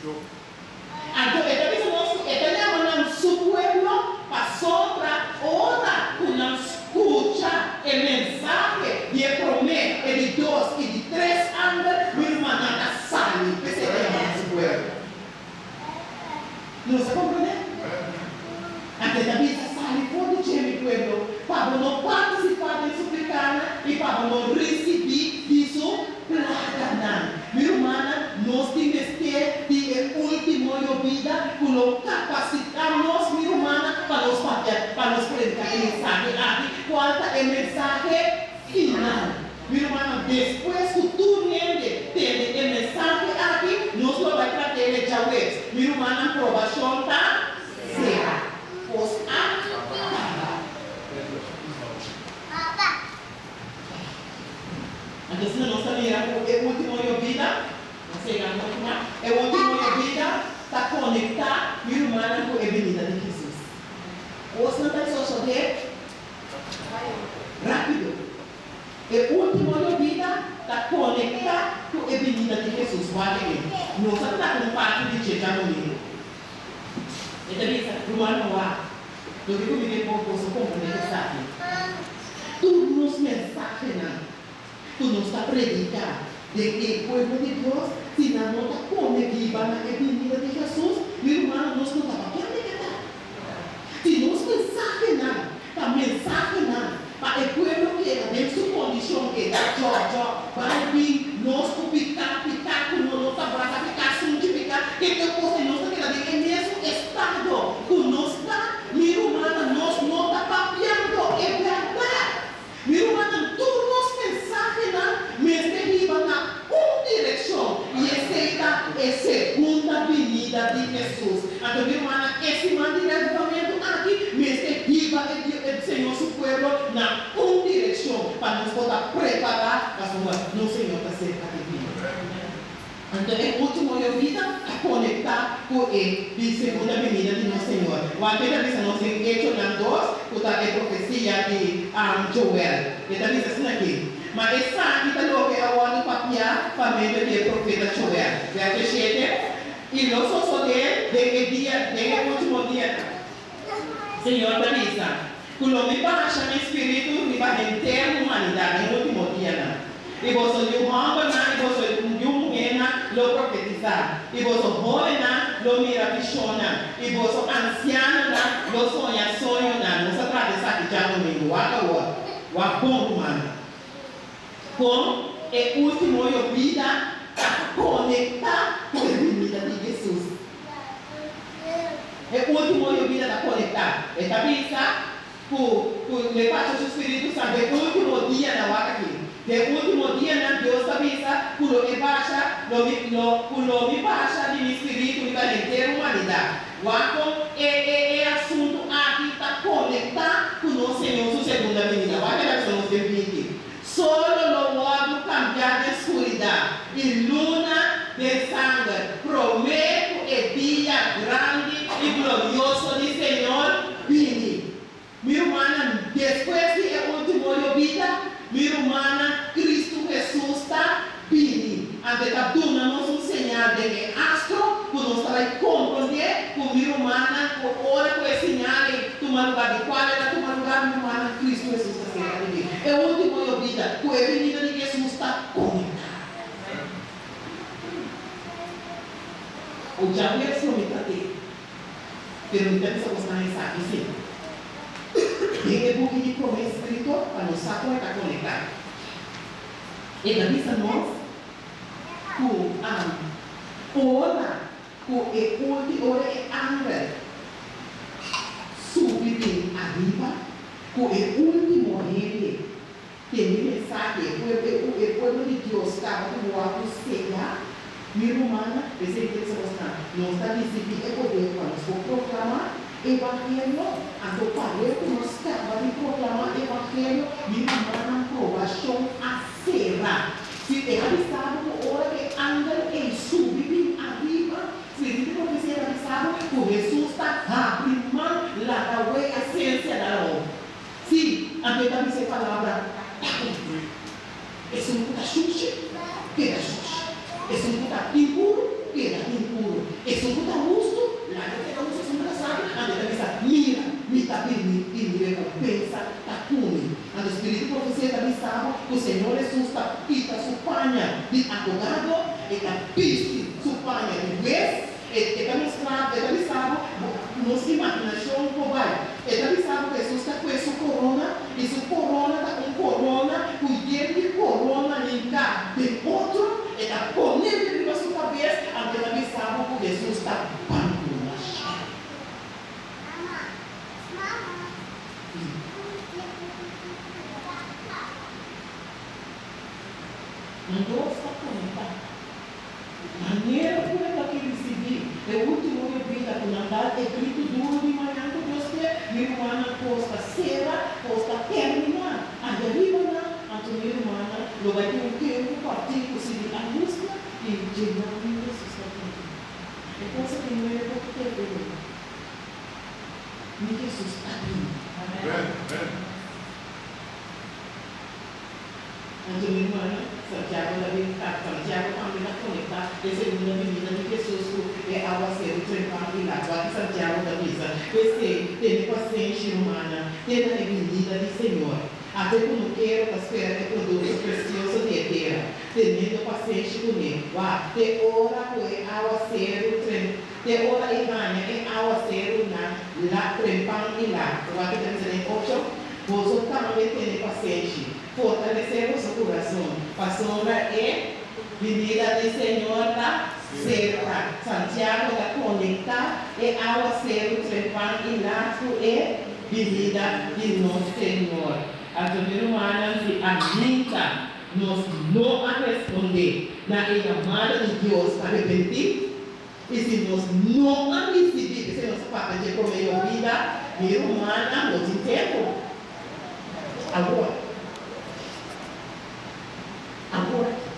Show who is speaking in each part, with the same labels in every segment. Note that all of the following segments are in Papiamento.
Speaker 1: Anto e ta bisa nos ku e ta yama nan su pueblo pasobra ora ku nan skucha e mensahe di e promé, e di dos i di tres angel, mi rumannan ta sali. P'esei e ta yama nan su pueblo. Nos a komprendé? Anto e ta bisa, Sali for di dje, mi pueblo, pa bo no partisipá den su pikánan i pa bo no risibí di su plaganan. Mi rumannan, nos tin mester di e último yobida ku lo kapasitá nos, mi rumannan, pa nos papia, pa nos prediká e mensahe aki, kual ta e mensahe final. Mi rumannan, despues ku tur hende tende e mensahe aki, nos lo bai trat'é djaweps. Mi rumannan, probashon ta sera. Kos a kaba. Anto asina nos ta mira ku e último yobida, nos yega na última, e último yobida ta konektá, mi rumannan, ku e binida di Hesus. Kosnan ta sosodé rápido. E último yobida ta konektá ku e binida di Hesus. Wak e. Nos a trata un parti di dje djadomingu. E ta bisa, Ruman wak, loke ku mi ke por boso komprendé esaki. Tur nos mensahenan ku nos ta prediká den e pueblo di Dios, si nan no ta pone biba na e binida di Hesus, mi rumannan, nos no ta papia di bèrdat. Si nos mensahenan ta mensahenan pa e pueblo keda den su kondishon, keda djòdjò, bai bin, nos ku piká, piká ku no, nos ta brasa piká, sunchi piká, ke ke kos ei, nos ta keda den e mesun estado ku nos ta, mi rumannan, nos no ta papiando e bèrdat. Mi rumannan, tur nos mensahenan mester hiba na un direkshon, i esei ta e segunda binida di Hesus. Anto, mi rumannan, e siman di reavivamentu aki mester hiba e Señor su pueblo na un direkshon pa nos por ta prepará pasobra nos Señor ta serka di bini. Anto e último yobida ta konektá ku e di segunda binida di nos Señor. Wak e ta bisa nos den Echonan dos, ku ta e profesia di Joel. E ta bisa asina aki, Ma esaki ta loke a wòrdu papiá pa medio di e profeta Joel. Verso shete, I lo sosodé den e dia, den e último dianan, Señor ta bisa, ku lo mi basha mi spiritu riba henter humanidat den último dianan. I boso yu hòmbernan i boso yu muhénan lo profetisá, i boso hóbennan lo mira vishonnan, i boso ansianonan lo soña soñonan. Nos a trata esaki djadomingu. Wak awor. Wak bon, rumannan. Kon e último yobida ta konektá ku e binida di Hesus? E último yobida ta konektá. E ta bisa Ku ku le pasa su Spiritu Santu e ultimo dianan, wak aki, den ultimo dianan Dios ta bisa ku lo e basha, lo mi, lo, ku lo mi basha di mi Spiritu riba henter humanidat. Wak kon e, e, e asuntu aki ta konektá ku nos Señor su segunda binida. Wak e ta bisa nos den 20, Solo lo wòrdu kambiá den skuridat i luna den sanger, promé ku e dia grandi i glorioso di Señor bini. Mi rumannan, despues di e último yobida, mi rumannan, Kristu Hesus ta bini. Anto e ta duna nos un señal den e astro ku nos ta bai komprondé ku mi rumannan, ku ora ku e señal ei tuma lugá, di kual el a tuma lugá, mi rumannan, Kristu Hesus ta serka di bin. E último yobida ku e binida di Hesus ta konektá. O djaweps lo mi ta te, pero mi ta bisa bosnan esaki sí. Den e buki di promé eskrito pa nos sa kon e ta konektá. E ta bisa nos ku ora ku e ulti ora e angel subi bin ariba, ku e ultimo hende tende mensahe, e pueblo e pueblo di Dios kaba ku wòrdu seyá. Mi rumannan, p'esei mi ta bisa bosnan, nos ta risibí e poder pa nos por proklamá evangelio, anto pareu ku nos kaba di proklamá evangelio, mi rumannan, probashon a sera. Si e a bisa bo ku ora ku e angel ei subi bin ariba, spiritu di profesia ta bisa bo ku Hesus ta habri man laga wei asensia dal awor. Si, anto e ta bisa e palabra ta kumpli. Esun ku ta shushi, keda shushi. Esun ku ta impuru, keda impuru. Señor Hesus ta kita su paña di abogado, e ta bisti su paña di hues. E ta mustra bo, e ta bisa bo, bo nos imaginashon por bai. E ta bisa bo ku Hesus ta kue su korona, i su korona ta un korona ku yen di korona hinká den otro. E ta pone riba su kabes, anto e ta bisa bo ku Hesus ta bandoná shelu. Nan dos ta konektá. Manera ku e ta ki risibí e último yobida ku nan dal e gritu duru di mañan ku Dios ke, mi rumannan kos ta sera, kos ta terminá. Aya riba nan, anto mi rumannan lo bai tin un tempu kòrtiku si di angustia i dje nan mi Hesus ta bini. E kos aki no e por kere lo. Mi Hesus a bini. Anto mi rumannan, Santiago ta bin ta Santiago tambe ta konektá e segunda binida di Hesus ku e awaseru trempan i lat. Wak ki Santiago ta bisa, P'esei, tene pasenshi, rumannan, te na e binida di Señor. Ata e kunukero ta spera e produkto presioso di e tera, teniendo pasenshi kuné. Wak, te ora ku e awaseru trem te ora e haña e awaserunan lat trempan i lat. Wak ki ta bisa den ocho, Boso tambe tene pasenshi, fortalesé boso kurason, pasobra e binida di Señor ta serka. Santiago ta konektá e awaseru trempan i lat ku e binida di nos Señor. Anto mi rumannan, si ainda nos no a respondé na e yamada di Dios pa repentí, I si nos no a risibí, p'esei nos a papia dje promé yobida, mi rumannan, no tin tempu. Awor. Awor aki.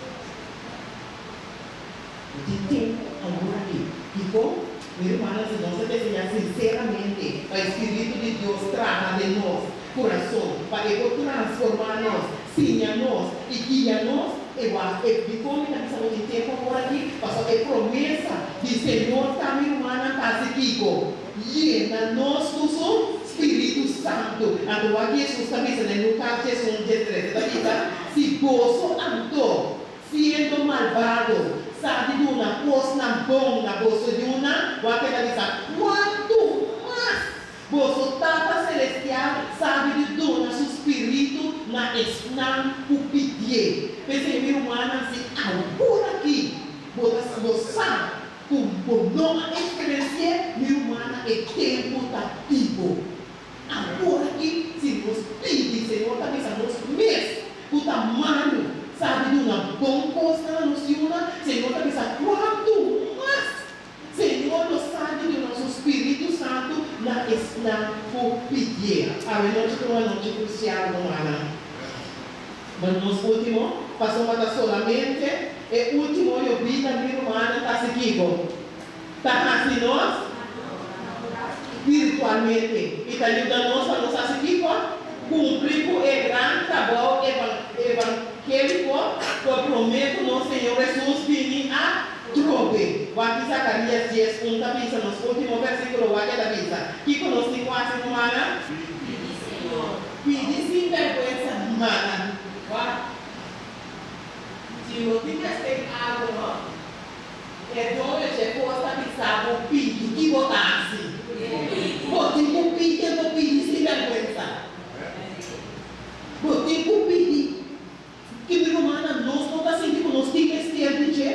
Speaker 1: No tin tempu awor aki. Dikon? Mi rumannan, si nos a deseá sinseramente pa e spiritu di Dios traha den nos kurason, pa e por transformá nos, siña nos i guia nos, E wak e dikon mi ta bisa bo tin tempu awor aki, pasobra e promesa di Señor ta mi rumannan ta hasi kiko? Yena nos ku su Spiritu Santu. Anto wak Jesus ta bisa den Lukas 11, 13, e ta bisa, Si boso anto, siendo malbado, sa di duna kosnan bon na boso yunan, wak e ta bisa, kuantu mas Boso Tata Selestial sabi di duna Su Spiritu na esnan ku pidié. P'esei, mi rumannan, si awor aki bo ta bo sa ku bo no a eksperensi'é, mi rumannan, e tempu ta di bo. Awor aki, si nos pidi, Señor ta bisa nos mes ku ta malu sa di duna bon kosnan na nos yunan, Señor ta bisa kuantu mas Señor lo sa di duna su Spiritu Santu na esnan ku pidié. Awe nochi ta un anochi krusial, rumannan. Ma nos último, pasobra ta solamente e último yobida, mi rumannan, ta hasi kiko? Ta hasi nos spiritualmente i ta yuda nos pa nos hasi kiko? Kumpli ku e gran trabou evangéliko ku a promé ku nos Señor Hesus bini a Trobe, wak di Zacarías dies un ta bisa nos último versículo wak e ta bisa, Kiko nos tin ku hasi rumannan?
Speaker 2: Pidi Señor.
Speaker 1: Pidi sin bèrgwensa rumannan. Wak, si bo tin mester di algu no, e doño dje kos ta bisa bo pidi, ki bo ta hasi? Bo tin ku pidi e bo pidi sin bèrgwensa. Bo tin ku pidi. Ki mi rumannan, nos no ta sinti ku nos tin mester di dje?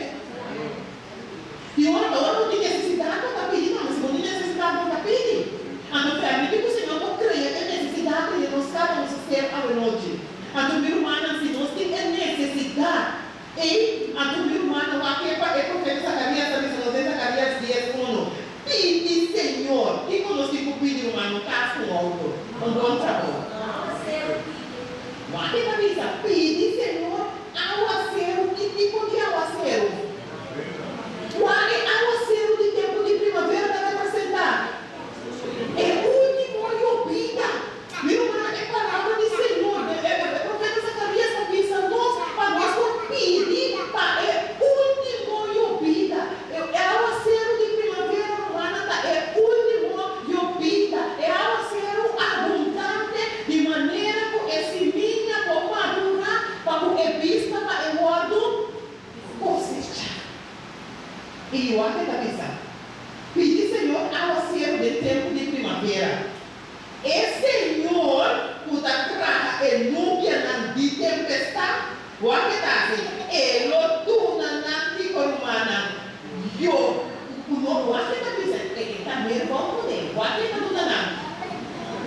Speaker 1: Tin ora ta ora bo tin nesesidat bo ta pidi, mama, si bo tin nesesidat bo ta pidi. Anto permiti ku Señor por krea e nesesidat ei den nos kada nos ser awenochi. Anto mi rumannan, si nos tin e nesesidat ei, anto mi rumannan, wak ke pa e profeta Zakarias ta bisa nos den Zakarias dies unu, Pidi Señor. Kiko nos tin ku pidi, ruman? Un kas ku un outo, un bon trabou. Wak e ta bisa, Pidi Señor awaseru. Ki tipo di awaseru? Kua e awaseru di tempu di primavera ta representá? E último yobida. Mi rumannan, e palabra di Señor, e profeta Zakarias ta bisa nos pa nos por pidi pa e último yobida. I wak e ta bisa, Pidi Señor awaseru den tempu di primavera. E Señor ku ta traha e nubianan di tempestad, wak e ta hasi, e lo duna nan kiko rumannan? Yo, ku no, wak e ta bisa, e ta mer bon kuné, wak e ta duna nan?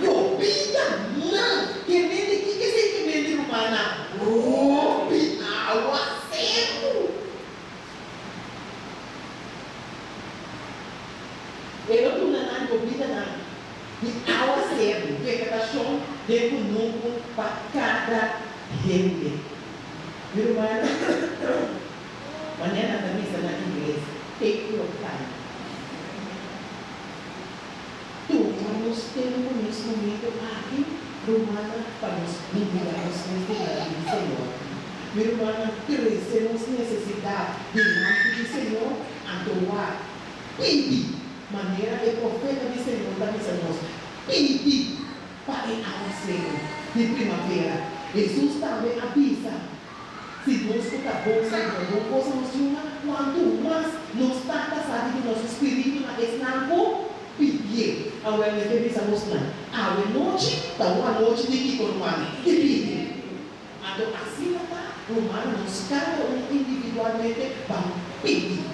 Speaker 1: Yobida nan! Ke mende kiko esei ke mende rumannan? Hopi awaseru! E lo duna nan yobidanan di awa seku, vegetashon den kunuku pa kada hende. Mi rumannan, manera nan ta bisa na ingles, take your time. Tuma nos tempu nes momento aki, rumannan, pa nos humilá nos mes dilanti di Señor. Mi rumannan, trese nos nesesidat dilanti di Señor, anto wak, pidi, manera e profeta di Señor ta bisa nos, pidi pa e awaseru di primavera. Hesus tambe a bisa, Si nos ku ta bon sa duna bon kos a nos yunan, kuantu mas nos Tata sa di duna su spiritu na esnan ku pidié. Awel mi ke bisa bosnan, awe nochi ta un anochi di kiko, ruman? Di pidi. Anto asina ta, ruman, nos kada un individualmente ban pidi.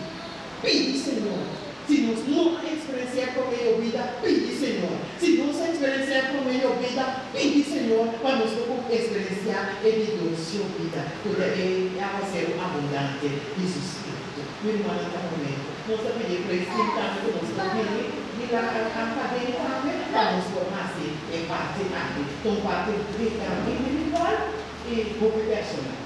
Speaker 1: Pidi Señor. Si nos no a eksperensiá e promé yobida, pidi Señor. Si nos a eksperensiá e promé yobida, pidi Señor pa nos por por eksperensiá e di dos yobida, ku ta e awaseru abundante di Su Spiritu. Mi rumannan, ta momento. Nos ta pidi e praise team tambe ku nos por bini di la paden tambe pa nos por hasi e parti aki. Ta un parti individual i hopi personal.